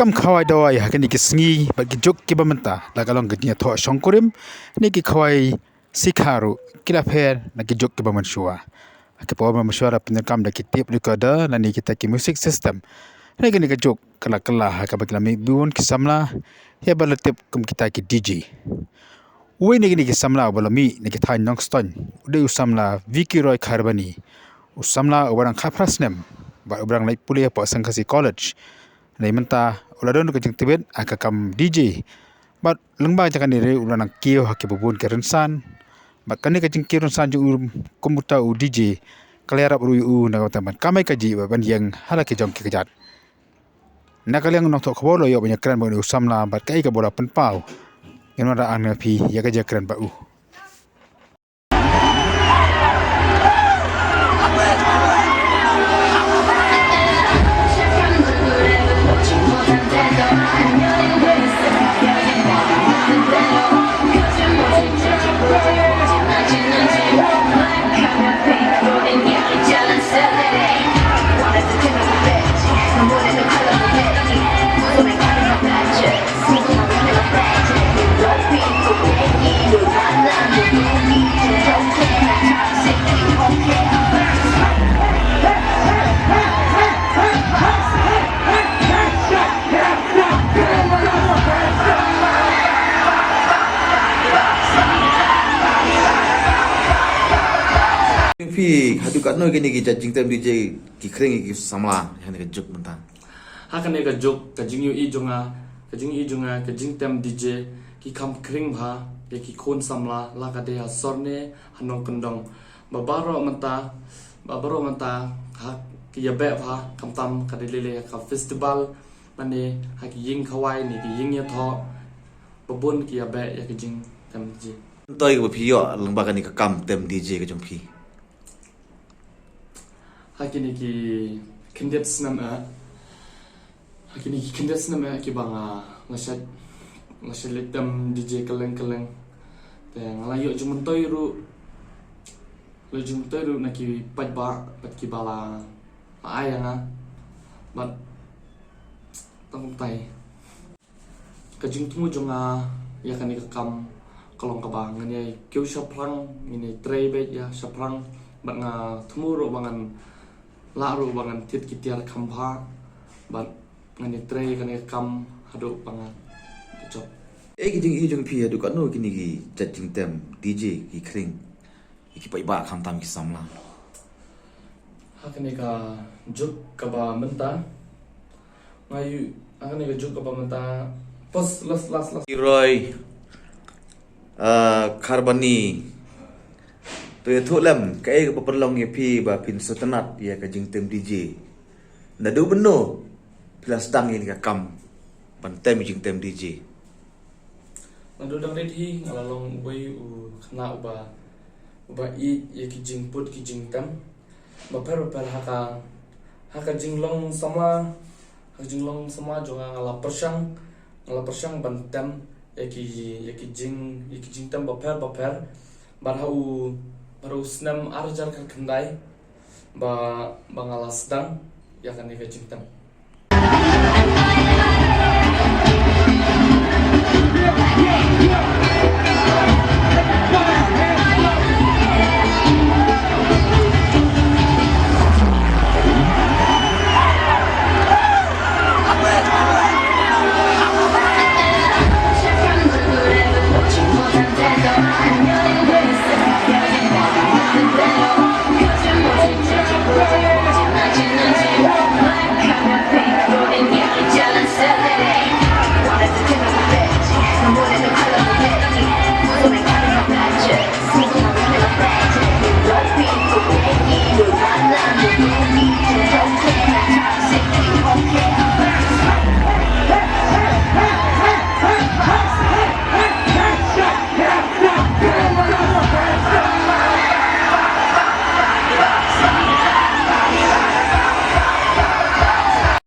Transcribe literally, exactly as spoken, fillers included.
kam khawai dawai ha kine ki sngi bad ki juk kiba mynta la ka long ka jingïathoh shongkurim ne ki khawai sikha ruh ki la pher na ki juk kiba mynshuwa. Ha ki por ba mynshuwa la pyndonkam da ki tape recorder lane kita ki music system. Ne kine ki juk ka la kylla ha kaba ki la mih bun ki samla ïa ba la tip kum kita ki D J. Uwei na kine ki samla uba la mih na ki thaiñ Nongstoiñ u dei u samla Vicky Roy Kharbani, u samla uba dang khatphra snem bad uba dang leit pule hapoh Sengkhasi College. Hynrei mynta u la don ka jingtbit ha ka kam D J bad lyngba jong kane ruh u la nang kiew ha kiba bun ki rynsan. Bad kane ka jingkiew rynsan jong u kum uta u D J ka la ïarap ruh ïa u na ka bynta ban kamai kajih bad ban ïeng ha la ki jong ki kjat. Na ka liang u nongthoh khubor la ïoh ban ïakren bad u samla bad kaei kaba u la pynpaw. Ngin wanrah hangne ïa phi ïa ka jingïakren bad u. Phi haduh katno kine ki jait jingtem D J ki khring ïa ki samla ha kane ka juk mynta? Ha kane ka juk ka jingïohi jong nga, ka jingïohi jong nga, ka jingtem D J ki kham khring bha ïa ki khun samla la ka dei ha sor ne ha nongkyndong. Ba baroh mynta, ba baroh mynta ha ki ïabeh bha, khamtam ka dei lei lei ha ka festival mane ha ki ïing khawai ne ki ïing ïathoh. Ba bun ki ïabeh ïa ka jingtem D J. Toi kaba phi ïoh lyngba kane ka kam tem D J ka jong phi? Ha kine ki khyndiat snem eh, ha kine ki khyndiat snem eh kiba nga, nga shait, nga shait leit tem D J kylleng kylleng. Te nga la ïoh jingmyntoi ruh, la ïoh jingmyntoi ruh na ki paidbah bad kiba la ai ïa nga. Bad tang kumtai. Ka jingthmu jong nga ïa kane ka kam ka long kaba ngan ïai kiew shaphrang, ngan ïai trei beit ïa shaphrang, bad nga thmu ruh ba ngan lah ruh ba ngan thied ki tiar kham bha, bad ngan ïai trei ïa kane ka kam haduh ba ngan jop. Eh, ki jingïohi jong phi haduh katno kine ki jait jingtem D J ki khring ïa ki paidbah khamtam ki samla? Ha kane ka juk kaba mynta nga ïoh, ha kane ka juk kaba mynta, pos las las las. Roy, ah, Kharbani, to ïathuh lem kaei kaba pynlong ïa phi ba phin sngewtynnat ïa ka jingtem D J? Naduh mynno phi la sdang ïa ka kam ban tem jingtem D J? Naduh dang rit hi nga la long uwei u khynnah uba, uba ïeit ïa ki jingput ki jingtem bapher bapher. Ha ka, ha ka jinglong samla, ha ka jinglong samla jong nga nga la pyrshang, nga la pyrshang ban tem ïa ki, ïa ki jing, ïa ki jingtem bapher bapher. Bad ha u, bad ha u snem ar hajar khatkhyndai ba, ba nga la sdang ïa kane ka jingtem.